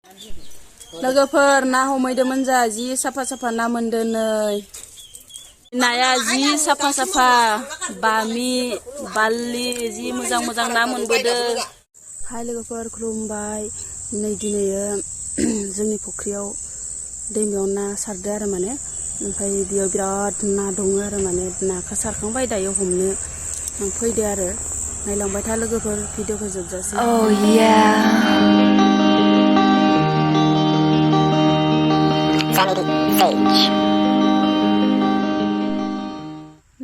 लोगोफोर ना हमहैदोंमोन जा जि साफा साफा ना मोनदों नै नाया जि साफा साफा बामि बाल्लि जि मोजां मोजां ना मोनबोदों। हाय लोगोफोर खुलुमबाय। नै दिनै जोंनि फुख्रियाव दैमायाव ना सारदो आरो माने ओमफ्राय बेयाव बिराद ना दङ आरो माने नाखौ सारखांबाय दायो हमनो फैदो आरो नायलांबाय था लोगोफोर भिडिअखौ जोबजासिम।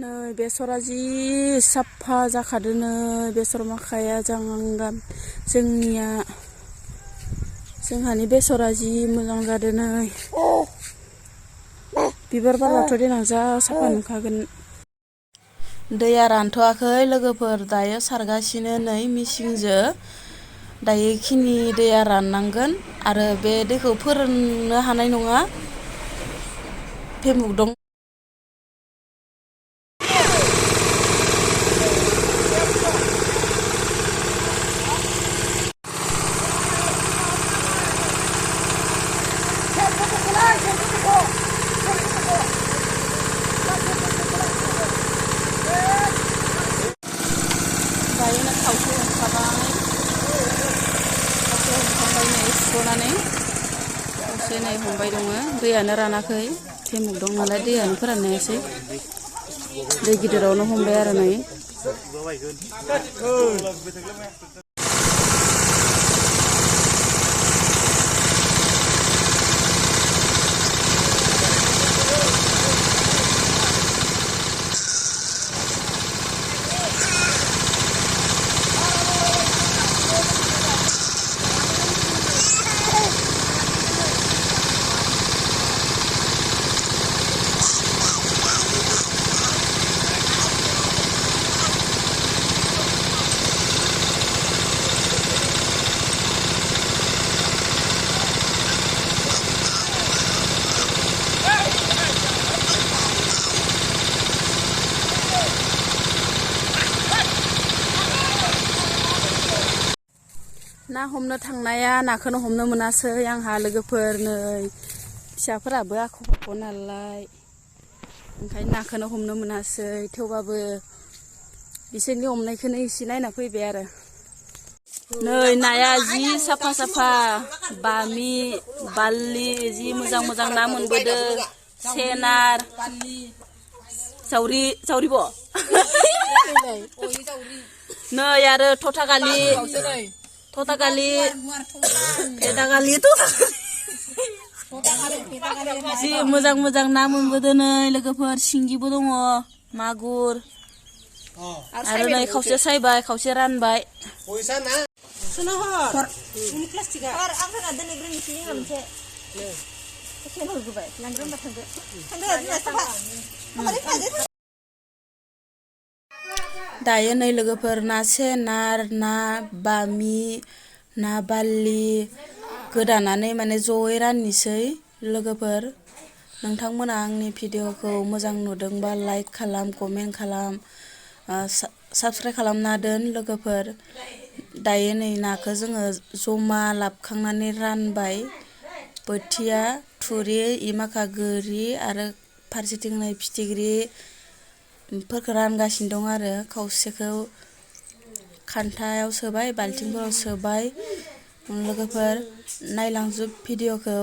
नै बेसरा जि साफा जाखादों नै बेसर माखाया जोंहानि बेसरा जि मोजां जादों नै बिबार बारबाथ' देनां जा साफा नुखागोन। दैया रानथ'वाखै लोगोफोर दायो सारगासिनो नै मिसिंजों दायो खिनि दैया राननांगोन आरो बे दैखौ फोराननो हानाय नङा फेमुक दं। दायोनो खावसे हमखांबाय नै सुनानै खावसे नै हमबाय दङ दैयानो रानाखै फेमुक दं नालाय दैयानो फोराननायासै दै गिदिरावनो हमबाय आरो नै ना हमनो थांनाया नाखौनो हमनो मोनासै आंहा लोगोफोर नै फिसाफोराबो आख' फाख' नालाय ओंखायनो नाखौनो हमनो मोनासै थेवबाबो बिसोरनि हमनायखौनो एसे नायना फैबाय आरो नै नाया जि साफा साफा बामि बाल्लि जि मोजां मोजां ना मोनबोदों सेनार जावरिब' नै आरो थथागालि जि मोजां मोजां ना मोनबोदों नै लोगोफोर सिंगिबो दङ मागुर आरो नै खावसे सायबाय खावसे रानबाय। दायो नै लोगोफोर ना सेनार ना बामि ना बाल्लि गोदानानै माने जयै राननोसै लोगोफोर नोंथांमोना आंनि भिडिअखौ मोजां नुदोंबा लाइक खालाम कमेन्ट खालाम साबस्क्राइब खालामना दोन लोगोफोर। दायो नै नाखौ जोङो जमा लाबखांनानै रानबाय बोथिया थुरि इमाखा गोरि आरो फारसेथिं नै फिथिख्रिफोरखौ रानगासिनो दं आरो खावसेखौ खान्थायाव सोबाय बाल्थिंफोराव सोबाय लोगोफोर नायलांजोब भिडिअखौ।